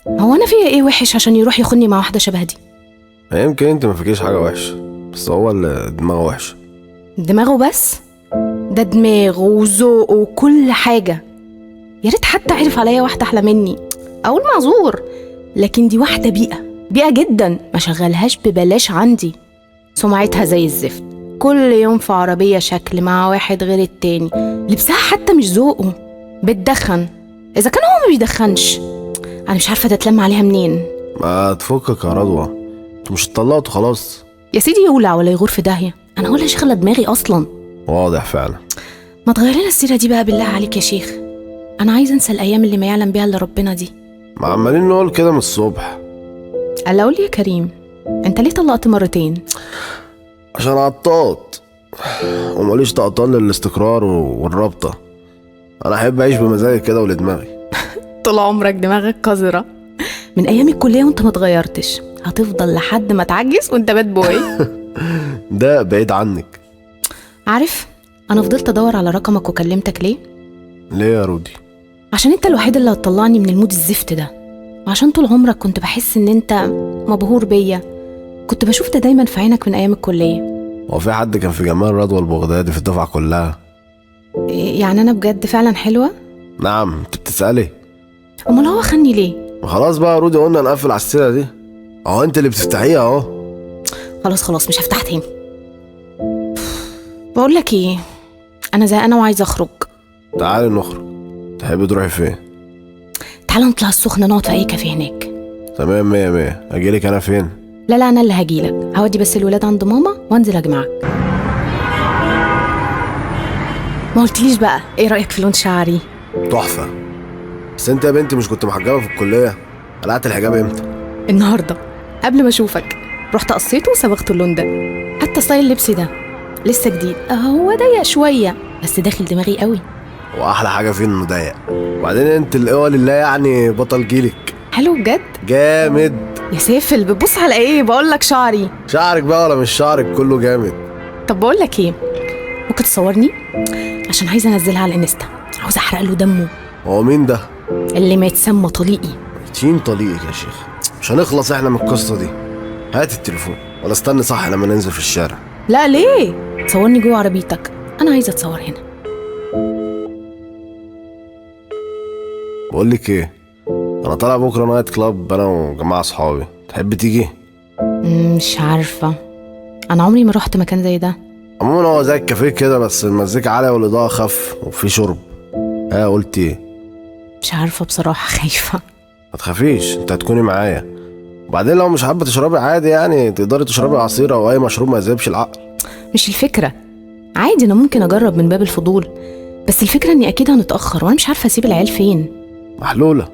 هو انا فيا ايه وحش عشان يروح يخوني مع واحدة شبه دي؟ يمكن انت ما فيكيش حاجة وحشة، بس هو اللي دماغه وحشة. دماغه بس؟ ده دماغه وذوقه وكل حاجة. يا ريت حتى عرف عليا واحدة احلى مني، اقول معذور، لكن دي واحدة بيئة بيئة جدا، ما شغلهاش ببلاش عندي. سمعتها زي الزفت، كل يوم في عربية شكل مع واحد غير التاني، لبسها حتى مش ذوقه، بتدخن اذا كان هو ما بيدخنش. انا مش عارفه تتلم عليها منين. ما تفكك يا رضوى، انتوا مش اتطلقتوا خلاص؟ يا سيدي يولع ولا يغور في داهية، انا ولا شغله دماغي اصلا. واضح فعلا. ما تغير لنا السيرة دي بقى بالله عليك يا شيخ، انا عايزه انسى الايام اللي ما يعلم بيها الا ربنا دي. ما عمالين نقول كده من الصبح. قال قول لي يا كريم، انت ليه طلقت مرتين؟ عشان عطاط وماليش طقطان للاستقرار والرابطه. انا احب اعيش بمزاجي كده ولدماغي. طول عمرك دماغك قذرة من ايام الكلية وانت ما اتغيرتش، هتفضل لحد ما تعجز وانت bad boy. ده بعيد عنك. عارف انا فضلت ادور على رقمك وكلمتك ليه؟ ليه يا رودي؟ عشان انت الوحيد اللي هتطلعني من ال mood الزفت ده، وعشان طول عمرك كنت بحس ان انت مبهور بيا، كنت بشوف ده دايما في عينك من ايام الكلية. هو في حد كان في جمال رضوى البغدادي في الدفعة كلها؟ يعني انا بجد فعلا حلوة؟ نعم، انت بتسالي؟ امال هو خني ليه؟ خلاص بقى يا رودي، قلنا نقفل على السيرة دي. اهو انت اللي بتفتحيها اهو. خلاص مش هفتح تاني. بقول لك ايه، انا زهقانه وعايزه اخرج. تعالي نخرج. تحبي تروحي فين؟ تعالى نطلع السخنة، نقعد في اي كافيه هناك. تمام، مية مية. اجيلك انا فين؟ لا انا اللي هجيلك، هودي بس الولاد عند ماما وانزل اجمعك. ما قلتليش بقى ايه رايك في لون شعري؟ تحفة. بس انت يا بنتي مش كنت محجبة في الكلية؟ قلعت الحجاب امتى؟ النهارده قبل ما اشوفك، رحت قصيته وصبغت اللون ده. حتى style لبسي ده لسه جديد، هو ضيق شوية بس داخل دماغي قوي. واحلى حاجة فيه انه ضيق. وبعدين انت القوة لله يعني بطل جيلك. حلو بجد؟ جامد يا سافل. بتبص على ايه؟ بقول لك شعري. شعرك بقى ولا مش شعرك؟ كله جامد. طب بقول لك ايه، ممكن تصورني؟ عشان عايزه انزلها على الانستا، عاوزه احرق له دمه. هو مين ده؟ اللي ما يتسمى طليقي. مين طليقك يا شيخ؟ مش هنخلص احنا من القصة دي. هات التليفون ولا استني صح لما ننزل في الشارع. لا ليه؟ تصورني جوه عربيتك، انا عايزه اتصور هنا. بقول لك ايه، انا طالع بكره night club انا وجماعه اصحابي، تحب تيجي؟ مش عارفه، انا عمري ما رحت مكان زي ده. عموما هو زي الكافيه كده، بس المزيكا عالية والاضاءة خف وفي شرب. ها قلت ايه؟ مش عارفه بصراحة، خايفة. ما تخافيش، انت هتكوني معايا. وبعدين لو مش حابة تشربي عادي يعني، تقدري تشربي عصير او اي مشروب ما يذهبش العقل. مش الفكرة، عادي انا ممكن اجرب من باب الفضول، بس الفكرة اني اكيد هنتاخر وانا مش عارفه اسيب العيال فين. محلولة،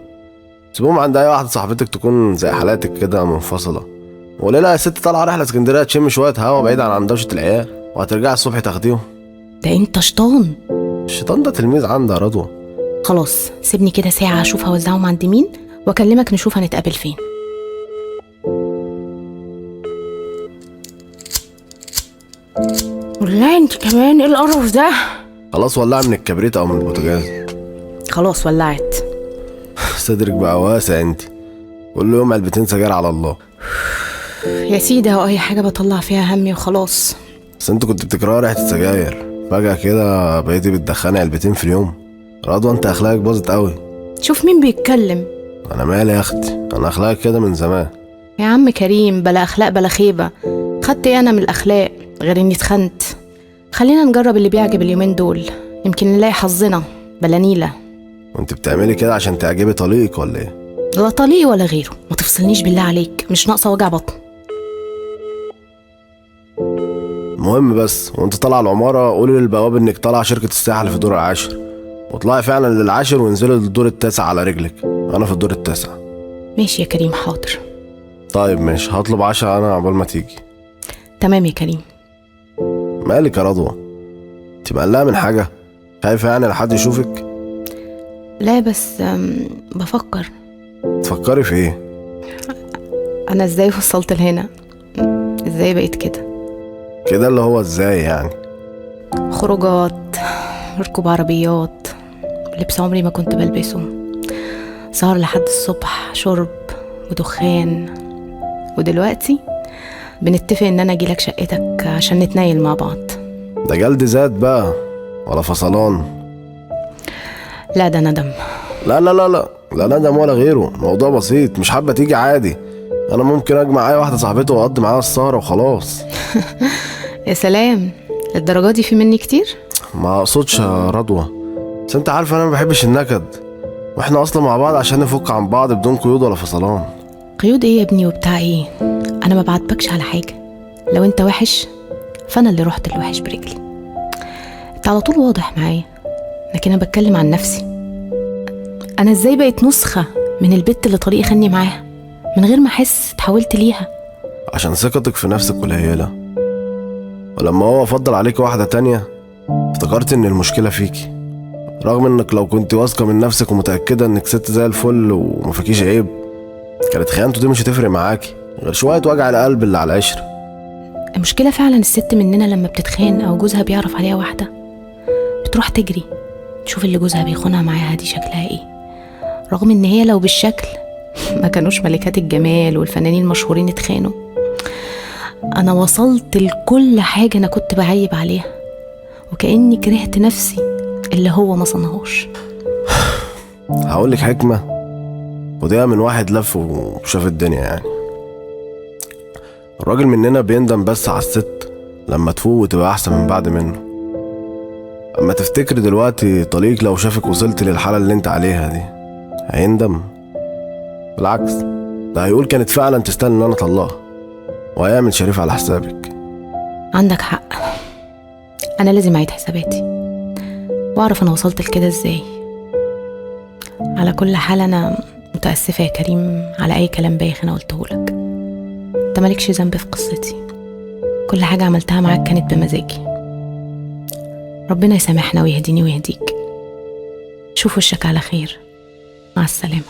سيبهم عند اي واحدة صاحبتك تكون زي حالاتك كده منفصلة، ولا لا يا ست طالعه رحله اسكندرية تشم شوية هوا بعيد عن دوشه العيال، وهترجعي الصبح تاخديهم. ده انت شيطان. الشيطان ده تلميذ عندي يا رضوى. خلاص سيبني كده ساعة اشوف هوزعهم عند مين واكلمك، نشوف هنتقابل فين. والله انت كمان ايه القرف ده؟ خلاص ولعي من الكبريت او من البوتاجاز. خلاص ولعت. صدرك بقى واسع انت، كل يوم علبتين سجاير على الله. يا سيدي هو اي حاجة بطلع فيها همي وخلاص. بس انت كنت بتكرهي ريحه السجاير، فجاة كده بقيتي بتدخني علبتين في اليوم. رضوى انت اخلاقك باظت قوي. شوف مين بيتكلم. انا مالي يا اختي، انا اخلاقك كده من زمان. يا عم كريم بلا اخلاق بلا خيبه، خدت ايه انا من الاخلاق غير اني اتخنت؟ خلينا نجرب اللي بيعجب اليومين دول، يمكن نلاقي حظنا بلا نيله. وانت بتعملي كده عشان تعجبي طليقك ولا ايه؟ لا طليقي ولا غيره، ما تفصلنيش بالله عليك، مش ناقصه وجع بطن. المهم بس وانت طالعه العمارة قولي للبواب انك طالعه شركة السياحة اللي في الدور العاشر، واطلعي فعلا للعاشر وانزلي للدور التاسع على رجلك. انا في الدور التاسع. ماشي يا كريم، حاضر. طيب ماشي، هطلب عشاء انا عقبال ما تيجي. تمام يا كريم. مالك يا رضوى؟ انت مقلقة من حاجة؟ خايفة يعني لحد يشوفك؟ لا بس بفكر. تفكري في ايه؟ انا ازاي وصلت لهنا؟ ازاي بقيت كده؟ كده اللي هو ازاي يعني؟ خروجات، ركوب عربيات، لبس عمري ما كنت بلبسه، سهر لحد الصبح، شرب ودخان. ودلوقتي بنتفق ان انا اجيلك شقتك عشان نتنايل مع بعض. ده جلد ذات بقى ولا فصلان؟ لا ده ندم. لا لا لا لا لا ندم ولا غيره، موضوع بسيط. مش حابة تيجي عادي، انا ممكن اجمع اي واحدة صاحبته واقضي معاها السهرة وخلاص. يا سلام، للدرجة دي في مني كتير؟ ما اقصدش يا رضوى، بس انت عارفه انا ما بحبش النكد، واحنا اصلا مع بعض عشان نفك عن بعض بدون قيود ولا فصلان. قيود ايه يا ابني وبتاع ايه؟ انا ما بعاتبكش على حاجة، لو انت وحش فانا اللي رحت الوحش برجلي. انت على طول واضح معايا، لكن انا بتكلم عن نفسي. انا ازاي بقيت نسخه من البت اللي طريقي خدني معاها من غير ما احس اتحولت ليها؟ عشان ثقتك في نفسك قليله، ولما هو فضل عليك واحدة تانية افتكرت ان المشكلة فيكي، رغم انك لو كنت واثقة من نفسك ومتاكده انك ست زي الفل ومفيكيش عيب، كانت خيانته دي مش هتفرق معاكي غير شوية وجع القلب اللي على العشرة. المشكلة فعلا الست مننا لما بتتخان او جوزها بيعرف عليها واحدة بتروح تجري تشوف اللي جوزها بيخونها معاها دي شكلها ايه، رغم ان هي لو بالشكل ما كانوش ملكات الجمال والفنانين المشهورين اتخانوا. انا وصلت لكل حاجة انا كنت بعيب عليها، وكاني كرهت نفسي اللي هو ما صنهوش. هقولك حكمه، وده من واحد لف وشاف الدنيا يعني. الراجل مننا بيندم بس على الست لما تفوق وتبقى احسن من بعد منه. اما تفتكر دلوقتي طليق لو شافك وصلت للحالة اللي انت عليها دي هيندم؟ بالعكس، ده هيقول كانت فعلا تستاهل ان انا اطلقها، وهيعمل شريف على حسابك. عندك حق، انا لازم اعيد حساباتي واعرف انا وصلت لكده ازاي. على كل حال انا متاسفه يا كريم على اي كلام بايخ انا قلته لك. انت مالكش ذنب في قصتي، كل حاجة عملتها معاك كانت بمزاجي. ربنا يسامحنا ويهديني ويهديك. شوف وشك على خير. مع السلامة.